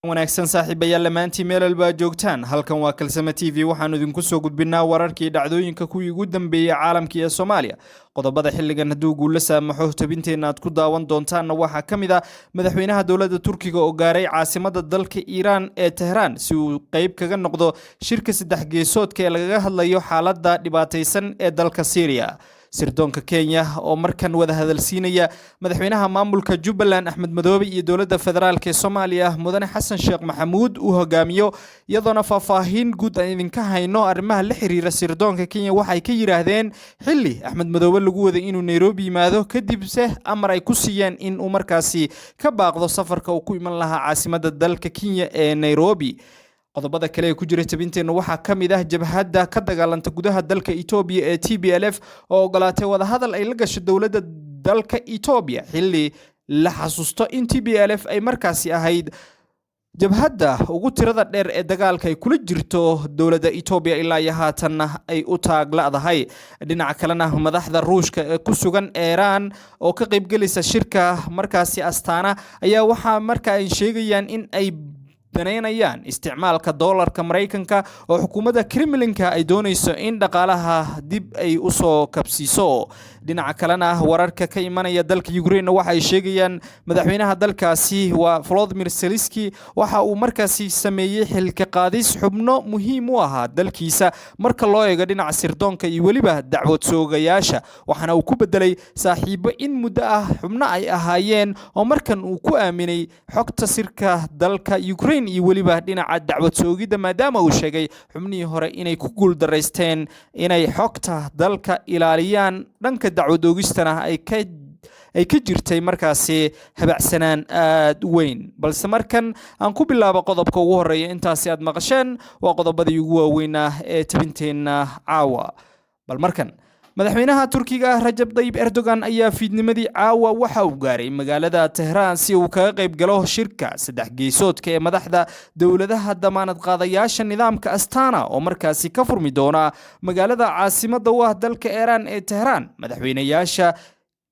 Wanaagsan saaxiibayaal, lamaantii meel walba aad joogtaan. Halkan waa Kalsame TV. Waxaanu idinku soo gudbinaa wararkii, dhacdooyinka kuwii ugu dambeeyey caalamka iyo Soomaaliya. Qodobada xilligan hadduu guulo saamaxo tabinteenna aad ku daawan doontaanna waxaa ka mid ah madaxweynaha dowladda Turkiga oo gaaray caasimada dalka Iiraan ee Tehraan si uu qeyb kaga noqdo shirka saddex geesoodka ee lagaga hadlayo xaaladda dhibaataysan ee dalka Syriya. Sirdoonka Kenya oo markan wada hadalsiinaya madaxweynaha maamulka Jubbaland Axmed Madoobe iyo dowladda federaalk ee Soomaaliya mudane Xasan Sheekh Maxamuud uu hogaamiyo, iyadoona faahfaahin guud aan idinka hayno arrimaha la xiriira sirdoonka Kenya waxay ka yidhaahdeen xilli Axmed Madoobe lagu waday inuu Nairobi yimaado, kadibse amar ay ku siiyeen in uu markaasi ka baaqdo safarka uu ku iman lahaa caasimadda dalka Kenya ee Nairobi. Qodobada kale ee ku jira tabinteenna waxaa ka mid ah jabhadda ka dagaalanta gudaha dalka Etoobiya ee TPLF oo ogolaatay wadahadal ay la gasho dowladda dalka Etoobiya, xilli la xasuusto in TPLF ay markaasi ahayd jabhadda ugu tirada dheer ee dagaalka ay kula jirto dowladda Etoobiya, ilaa iyo haatanna ay u taagla'dahay. Dhinaca kalena, madaxda Ruushka ee ku sugan Iiraan oo ka qaybgelaysa shirka markaasi Astaana ayaa waxaa marka ay sheegayaan in ay daneynayaan isticmaalka doolarka Maraykanka, oo xukuumadda Kremlinka ay doonayso in dhaqaalaha dib ay usoo kabsiiso. Dhinaca kalena, wararka ka imanaya dalka Ukraine waxa ay sheegayaan madaxweynaha dalkaasi waa Volodymyr Zelensky waxa uu markaasi sameeyey xilka qaadis xubno muhiim u ahaa dalkiisa marka loo eego dhinaca sirdoonka iyo weliba dacwad soogayaasha, waxaana uu ku bedelay saaxiibo in muddo ah xubno ay ahaayeen oo markan uu ku aaminay xogta sirka dalka Ukraine iyo weliba dhinaca dacwad soogidda, maadaama uu sheegay xubnihii hore inay ku guuldaraysteen inay xogta dalka ilaaliyaan, dhanka dacwad oogistana ay ka jirtay markaasi habacsanaan aada u weyn. Balse markan aan ku bilaabo qodobka ugu horreeya. Intaasi aad maqasheen waa qodobadii ugu waaweynaa ee tabinteenna caawa. Bal markan, madaxweynaha Turkiga Rajab Dayib Erdogan ayaa fiidnimadii caawa waxa uu gaaray magaalada Tehraan si uu kaga qayb galo shirka saddex geesoodka ee madaxda dowladaha damaanad qaadayaasha nidaamka Astana oo markaasi ka furmi doona magaalada caasimadda u ah dalka Iiraan ee Tehraan. Madaxweynayaasha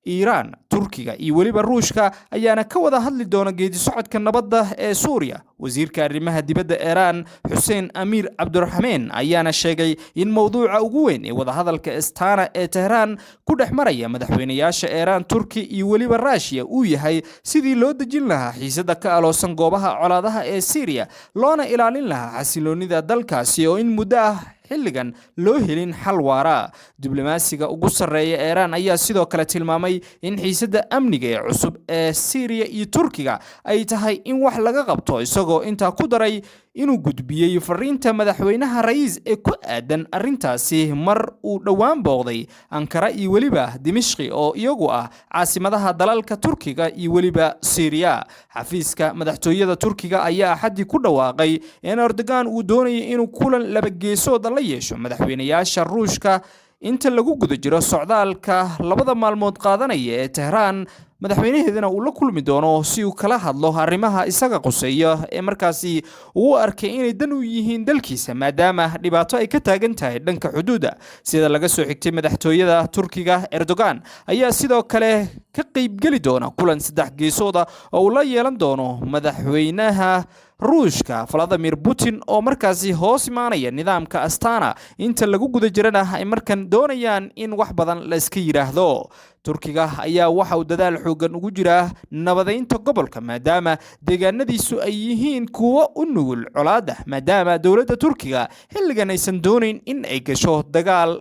Iiraan, Turkiga iyo weliba Ruushka ayaana ka wada hadli doona geedi socodka nabadda ee Suuriya. Wasiirka arrimaha dibadda Iiraan Xuseen Amiir Cabdiraxmeen ayaana sheegay in mowduuca ugu weyn ee wadahadalka Astana ee Tehraan ku dhex maraya madaxweynayaasha Iiraan, Turki iyo weliba Ruushiya uu yahay sidii loo dejin lahaa xiisada ka aloosan goobaha colaadaha ee Siiriya, loona ilaalin lahaa xasiloonida dalkaasi oo in muddo ah xilligan loo helin xal waara. Diblomaasiga ugu sarreeya Iiraan ayaa sidoo kale tilmaamay in xiisadda amniga ee cusub ee Siiriya iyo Turkiga ay tahay in wax laga qabto, isagoo intaa ku daray inuu gudbiyey fariinta madaxweynaha Ra'iis ee ku aadan arrintaasi mar uu dhowaan booqday Ankara iyo weliba Dimishqi oo iyagu ah caasimadaha dalalka Turkiga iyo weliba Siiriya. Xafiiska madaxtooyada Turkiga ayaa Axaddii ku dhawaaqay in Erdogan uu doonayay inuu kulan laba geesooda la yeesho madaxweynayaasha Ruushka inta lagu guda jiro socdaalka 2da maalmood qaadanaya ee Tehraan, madaxweynaheedana uu la kulmi doono si uu kala hadlo arrimaha isaga quseeya ee markaasi uu arkay inay dan u yihiin dalkiisa, maadaama dhibaato ay ka taagan tahay dhanka xuduudda. Sida laga soo xigtay madaxtooyada Turkiga, Erdogan ayaa sidoo kale ka qaybgeli doona kulan saddex geesooda oo uu la yeelan doono madaxweynaha Ruushka Vladimir Putin oo markaasi hoos imaanaya nidaamka Astana, inta lagu guda jirana ay markan doonayaan in wax badan la iska yidhaahdo. Turkiga ayaa waxa uu dadaal xoogan ugu jiraa nabadeynta gobolka, maadaama deegaanadiisu ay yihiin kuwo u nugul colaadda, maadaama dowladda Turkiga xilligan aysan doonayn in ay gasho dagaal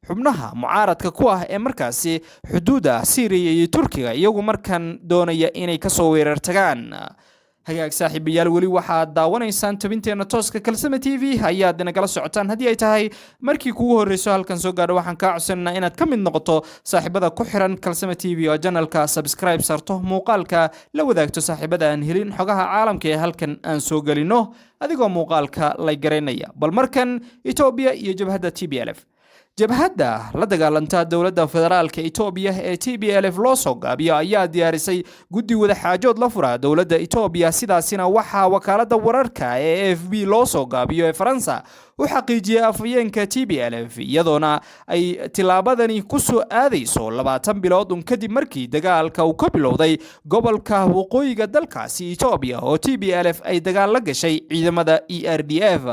xubnaha mucaaradka ku ah ee markaasi xuduudda Siiriya iyo Turkiga iyagu markan doonaya inay kasoo weerar tagaan. Hagaag saaxiibayaal, weli waxaad daawanaysaan tabinteena tooska. Kalsame TV ayaad nagala socotaan. Haddii ay tahay markii kugu horreyso halkan soo gaadho, waxaan kaa codsananaa inaad ka mid noqoto saaxiibada ku xiran Kalsame TV oo channelka subscribe sarto, muuqaalka la wadaagto saaxiibada aan helin xogaha caalamka ee halkan aan soo gelino, adigoo muuqaalka lay garaynaya. Bal markan Etoobiya iyo jabhadda TPLF. Jabhadda la dagaalanta dowladda federaalka Etoobiya ee TPLF loo soo gaabiyo ayaa diyaarisay guddi wadaxaajood la fura dowladda Etoobiya. Sidaasina waxaa wakaaladda wararka ee AFP loo soo gaabiyo ee Faransa u xaqiijiyey afhayeenka TPLF, iyadoona ay tillaabadani ku soo aadayso 20 bilood un kadib markii dagaalka uu ka bilowday gobolka waqooyiga dalkaasi Etoobiya, oo TPLF ay dagaal la gashay ciidamada ERDF.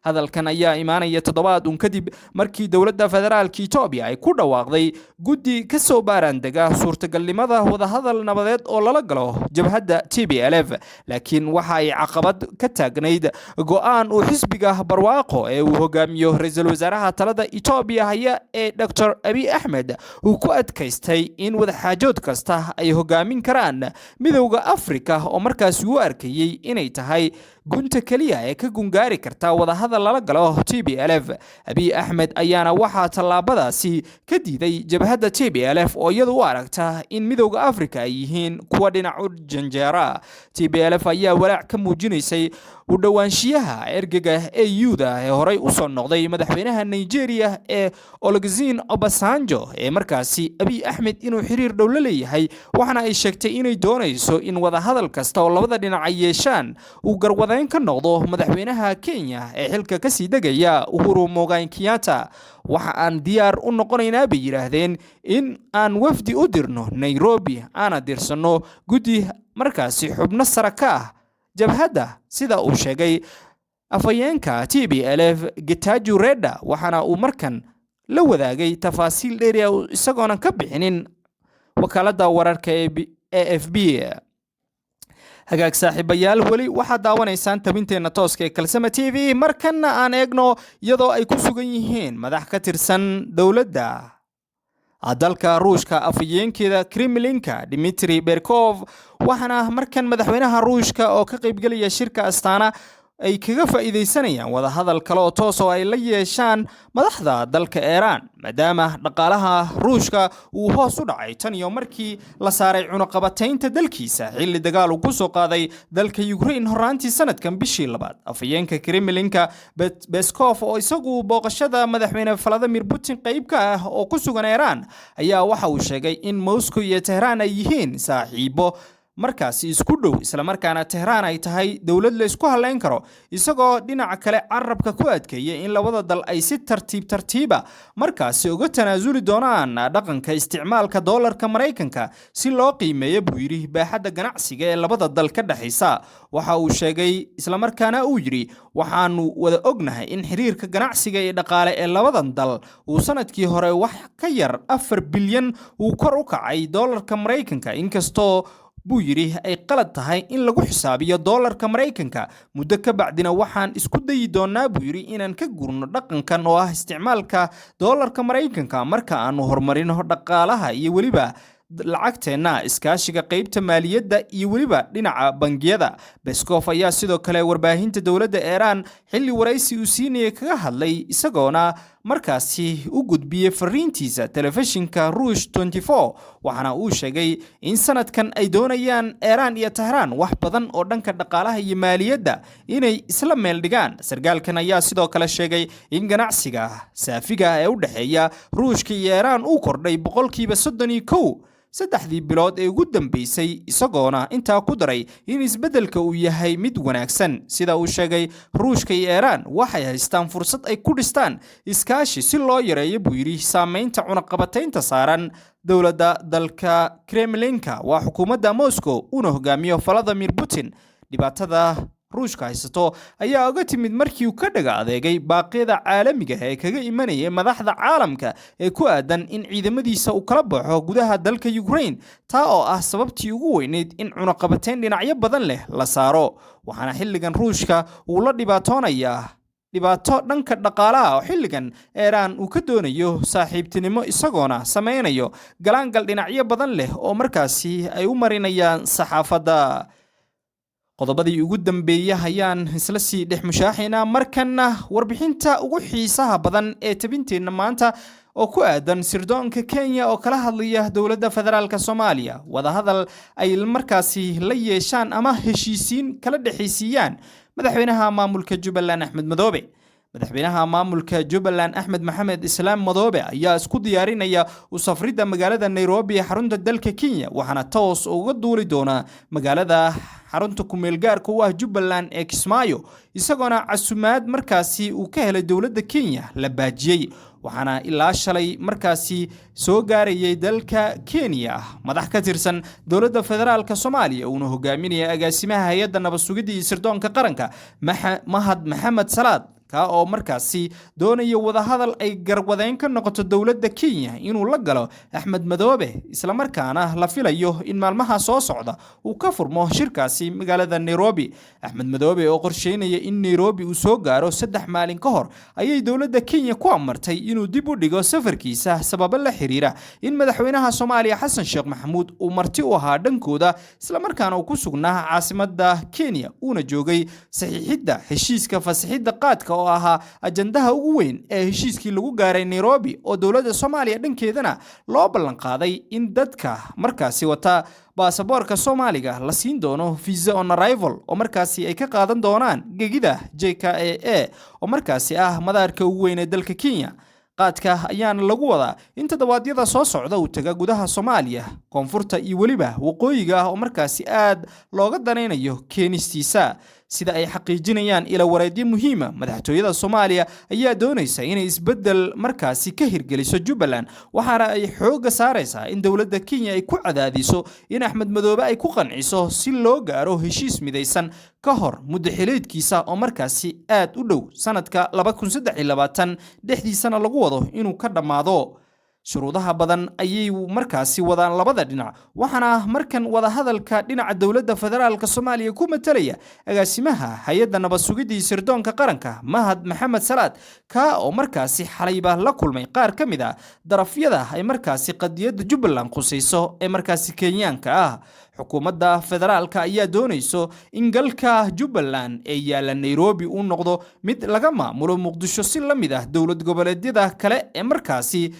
Hadalkan ayaa imaanaya toddobaad un kadib markii dowladda federaalka Etoobiya ay ku dhawaaqday guddi ka soo baaraandega suurtagalnimada wadahadal nabadeed oo lala galo jabhadda TPLF. Laakiin waxa ay caqabad ka taagnayd go'aan uu xisbiga Barwaaqo ee uu hogaamiyo ra-iisul wasaaraha talada Etoobiya haya ee Dr Abiy Axmed uu ku adkaystay in wadaxaajood kasta ay hogaamin karaan Midowda Afrika, oo markaasi u arkayey inay tahay gunta keliya ee ka gungaari karta wadahadal lala galo TPLF. Abiy Axmed ayaana waxaa tallaabadaasi ka diiday jabhadda TPLF, oo iyadu u aragta in Midowda Afrika ay yihiin kuwa dhinac u janjeera. TPLF ayaa walaac ka muujinaysay u dhowaanshiyaha ergega AU-da ee horey usoo noqday madaxweynaha Nigeria ee Olusegun Obasanjo ee markaasi Abiy Axmed inuu xiriir dhow la leeyahay, waxaana ay sheegtay inay doonayso in wadahadal kasta oo labada dhinac ay yeeshaan uu garwadeyn ka noqdo madaxweynaha Kenya ee xilka kasii degaya, Uhuru Muigai Kenyatta. "Waxa aan diyaar u noqonaynaa," bay yidhaahdeen, "in aan wafdi u dirno Nairobi, aana dirsanno guddi markaasi xubno sare ka ah jabhadda," sida uu sheegay afhayeenka TPLF Getachew Reda. Waxaana uu markan la wadaagay tafaasiil dheeri ah, isagoonan ka bixinin wakaaladda wararka ee AFP. Hagaag saaxiibayaal, weli waxaad daawanaysaan tabinteenna tooska ee Kalsama TV. Markanna aan eegno, iyadoo ay ku sugan yihiin madax ka tirsan dowladda dalka Ruushka afhayeenkeeda Kremlinka Dmitri Peskov, waxaana markan madaxweynaha Ruushka oo ka qaybgelaya shirka Astaana ay kaga faa'iidaysanayaan wadahadal kale oo toos oo ay la yeeshaan madaxda dalka Iiraan, maadaama dhaqaalaha Ruushka uu hoos u dhacay tan iyo markii la saaray cunaqabataynta dalkiisa xilli dagaal uu ku soo qaaday dalka Ukraine horraantii sanadkan bishii labaad. Afhayeenka Kremlinka Peskov, oo isagu booqashada madaxweyne Vladimir Putin qayb ka ah oo ku sugan Iiraan, ayaa waxa uu sheegay in Moscow iyo Tehraan ay yihiin saaxiibo markaasi isku dhow, islamarkaana Tehraan ay tahay dowlad la isku halleyn karo, isagoo dhinaca kale carabka ku adkeeyay in labada dal ay si tartiib tartiiba markaasi uga tanaasuli doonaan dhaqanka isticmaalka doolarka Maraykanka, si loo qiimeeyo, buu yidhi, baaxadda ganacsiga ee labada dal ka dhexaysa. Waxa uu sheegay islamarkaana uu yidhi, "Waxaanu wada ognahay in xiriirka ganacsiga iyo dhaqaale ee labadan dal uu sanadkii hore wax ka yar 4 bilyan uu kor u kacay doolarka Maraykanka, inkastoo," buu yidhi, "ay qalad tahay in lagu xisaabiyo doolarka Maraykanka. Muddo ka bacdina waxaan isku dayi doonaa," buu yidhi, "inaan ka gurno dhaqankan oo ah isticmaalka doolarka Maraykanka marka aanu horumarino dhaqaalaha iyo weliba lacagteenna, iskaashiga qaybta maaliyadda iyo weliba dhinaca bangiyada." Peskov ayaa sidoo kale warbaahinta dowladda Iiraan xilli waraysi uu siinayay kaga hadlay, isagoona markaasi u gudbiyey fariintiisa telefishinka Ruush 24. Waxaana uu sheegay in sanadkan ay doonayaan Iiraan iyo Tahraan wax badan oo dhanka dhaqaalaha iyo maaliyadda inay isla meel dhigaan. Sargaalkan ayaa sidoo kale sheegay in ganacsiga saafiga ee u dhexeeya Ruushka iyo Iiraan uu kordhay 31% 3dii bilood ee ugu dambeysay, isagoona intaa ku daray in isbeddelka uu yahay mid wanaagsan. Sida uu sheegay, Ruushka iyo Iiraan waxay haystaan fursad ay ku dhistaan iskaashi si loo yareeyo, buu yidhi, saameynta cunaqabataynta saaran dowladda dalka Kremlinka, waa xukuumadda Moscow uuna hogaamiyo Vladimir Putin. Dhibaatada Ruushka haysato ayaa uga timid markii uu ka dhaga adeegay baaqyada caalamiga ee kaga imanayay madaxda caalamka ee ku aadan in ciidamadiisa uu kala baxo gudaha dalka Ukraine, taa oo ah sababtii ugu weyneyd in cunaqabateyn dhinacyo badan leh la saaro. Waxaana xilligan Ruushka uu la dhibaatoonayaa dhibaato dhanka dhaqaalaha, oo xilligan Iiraan uu ka doonayo saaxiibtinimo, isagoona sameynayo galaangal dhinacyo badan leh oo markaasi ay u marinayaan saxaafadda. Qodobadii ugu dambeeya ayaan isla sii dhex mushaaxaynaa. Markanna warbixinta ugu xiisaha badan ee tabinteenna maanta oo ku aadan sirdoonka Kenya oo kala hadlaya dowladda federaalka Soomaaliya wadahadal ay markaasi la yeeshaan ama heshiisiin kala dhexaysiiyaan madaxweynaha maamulka Jubbaland Axmed Madoobe. Madaxweynaha maamulka Jubbaland Axmed Maxamed Islaam Madoobe ayaa isku diyaarinaya u safridda magaalada Nairobi ee xarunta dalka Kenya, waxaana toos uga duuli doonaa magaalada xarunta kumeelgaarka u ah Jubbaland ee Kismaayo, isagoona casumaad markaasi uu ka helay dowladda Kenya la baajiyey. Waxaana ilaa shalay markaasi soo gaarayay dalka Kenya madax ka tirsan dowladda federaalka Soomaaliya, uuna hogaaminaya agaasimaha hay-adda nabad sugidda iyo sirdoonka qaranka Mahad Maxamed Salaad, ka oo markaasi doonaya wadahadal ay garwadeyn ka noqoto dowladda Kenya inuu la galo Axmed Madoobe, islamarkaana la filayo in maalmaha soo socda uu ka furmo shirkaasi magaalada Nairobi. Axmed Madoobe oo qorsheynaya in Nairobi uu soo gaaro 3 maalin ka hor ayay dowladda Kenya ku amartay inuu dib u dhigo safarkiisa sababo la xiriira in madaxweynaha Soomaaliya Xasan Sheekh Maxamuud uu marti u ahaa dhankooda, islamarkaana uu ku sugnaa caasimadda Kenya uuna joogay saxiixidda heshiiska fasixidda qaadka oo ahaa ajandaha ugu weyn ee heshiiskii lagu gaaray Nairobi, oo dowladda Soomaaliya dhankeedana loo ballan qaaday in dadka markaasi wata baasaboorka Soomaaliga la siin doono visa on arrival, oo markaasi ay ka qaadan doonaan gegida JKIA oo markaasi ah madaarka ugu weyn ee dalka Kenya. Qaadka ayaana lagu wadaa in toddobaadyada soo socda uu taga gudaha Soomaaliya, koonfurta iyo weliba waqooyiga ah, oo markaasi aad looga danaynayo keenistiisa. Sida ay xaqiijinayaan ila wareedyo muhiima, madaxtooyada Soomaaliya ayaa doonaysa inay isbeddel markaasi ka hirgeliso Jubbaland, waxaana ay xoogga saaraysaa in dowladda Kenya ay ku cadaadiso in Axmed Madoobe ay ku qanciso si loo gaaro heshiis midaysan ka hor muddo xileedkiisa oo markaasi aad u dhow sanadka 2023 dhexdiisana lagu wado inuu ka dhammaado. Shuruudaha badan ayay markaasi wadaan labada dhinac, waxaana markan wadahadalka dhinaca dowladda federaalka Soomaaliya ku matalaya agaasimaha hay-adda nabad sugidda iyo sirdoonka qaranka Mahad Maxamed Salaad, ka oo markaasi xalayba la kulmay qaar ka mid a darafyada ay markaasi qadiyadda Jubbaland khusayso ee markaasi Kenyaanka ah. Xukuumadda federaalka ayaa doonayso in galka Jubbaland ee yaalla Nairobi uu noqdo mid laga maamulo Muqdisho, si la mid ah dowlad goboleedyada kale ee markaasi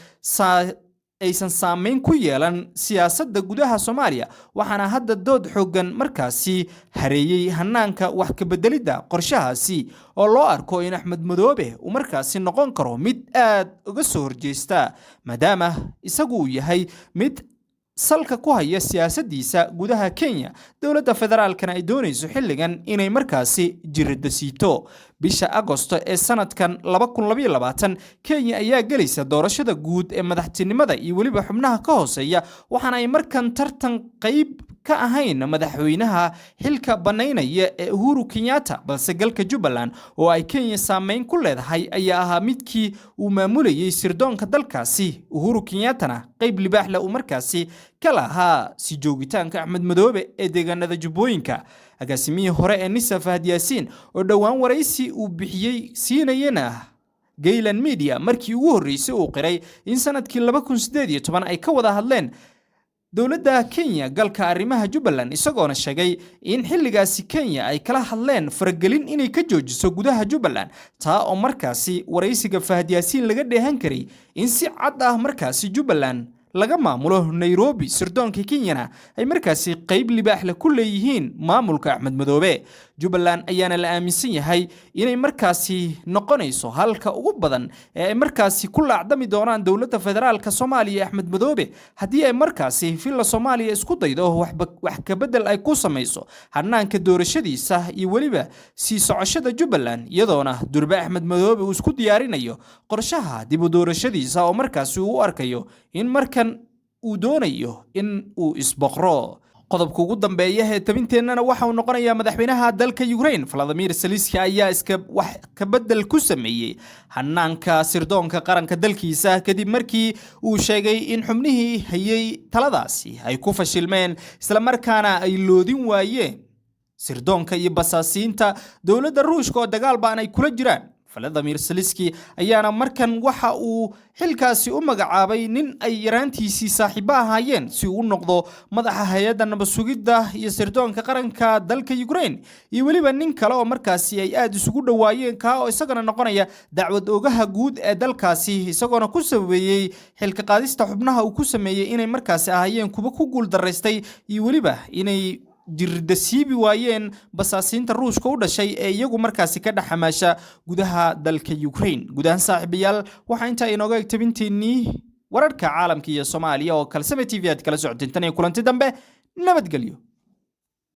aysan saameyn ku yeelan siyaasadda gudaha Soomaaliya. Waxaana hadda dood xooggan markaasi hareeyey hanaanka wax ka beddelidda qorshahaasi, oo loo arko in Axmed Madoobe uu markaasi noqon karo mid aad uga soo horjeesta, maadaama isagu uu yahay mid salka ku haya siyaasaddiisa gudaha Kenya, dowladda federaalkana ay doonayso xilligan inay markaasi jirida siito. Bisha Agosto ee sanadkan 2022 Kenya ayaa gelaysa doorashada guud ee madaxtinimada iyo weliba xubnaha ka hooseeya, waxaana ay markan tartan qayb ka ahayn madaxweynaha xilka bannaynaya ee Uhuru Kenyatta, balse galka Jubbaland oo ay Kenya saameyn ku leedahay ayaa ahaa midkii uu maamulayay sirdoonka dalkaasi, Uhuru Kenyattana qayb libaax leh uu markaasi ka lahaa si joogitaanka Axmed Madoobe ee deegaanada Jubbooyinka. Agaasimihii hore ee NISA Fahad Yaasiin oo dhowaan waraysi uu bixiyey siinayana Gaylan Media markii ugu horreysay uu qiray in sanadkii 2018 ay ka wada hadleen dowladda Kenya galka arrimaha Jubbaland, isagoona sheegay in xilligaasi Kenya ay kala hadleen faragelin inay ka joojiso gudaha Jubbaland, taa oo markaasi waraysiga Fahad Yaasiin laga dheehan karay in si cad ah markaasi Jubbaland laga maamulo Nairobi, sirdoonka Kenyana ay markaasi qayb libaax leh ku leeyihiin maamulka Axmed Madoobe. Jubbaland ayaana la aaminsan yahay inay markaasi noqonayso halka ugu badan ee ay markaasi ku laacdami doonaan dowladda federaalka Soomaaliya Axmed Madoobe haddii ay markaasi Villa Soomaaliya isku daydo wax kabedel ay ku samayso hanaanka doorashadiisa iyo weliba sii socoshada Jubbaland, iyadoona durbe Axmed Madoobe uu isku diyaarinayo qorshaha dib u doorashadiisa oo markaasi uu u arkayo in markan uu doonayo in uu isboqro. Qodobka ugu dambeeya ee tabinteennana waxa uu noqonayaa madaxweynaha dalka Ukraine Vladimir Zelensky ayaa iska wax ka bedel ku sameeyey hanaanka sirdoonka qaranka dalkiisa, kadib markii uu sheegay in xubnihii hayay taladaasi ay ku fashilmeen, islamarkaana ay loodin waayeen sirdoonka iyo basaasiinta dowladda Ruushka oo dagaal baan ay kula jiraan. Vladimir Zelensky ayaana markan waxa uu xilkaasi u magacaabay nin ay yaraantiisii saaxiibo ahaayeen si uu u noqdo madaxa hay-adda nabad sugidda iyo sirdoonka qaranka dalka Ukraine, iyo weliba nin kale oo markaasi ay aada isugu dhowaayeen, kaa oo isagana noqonaya dacwad oogaha guud ee dalkaasi, isagoona ku sababeeyey xilka qaadista xubnaha uu ku sameeyey inay markaasi ahaayeen kuwa ku guul daraystay iyo weliba inay jirdasiibi waayeen basaasiinta Ruushka u dhashay ee iyagu markaasi ka dhex xamaasha gudaha dalka Ukraine. Guud ahaan, saaxiibayaal, waxaa intaa inooga eg tabinteennii wararka caalamka iyo Soomaaliya oo Kalsame TV aad kala socoteen. Tan iyo kulanti dambe, nabadgelyo.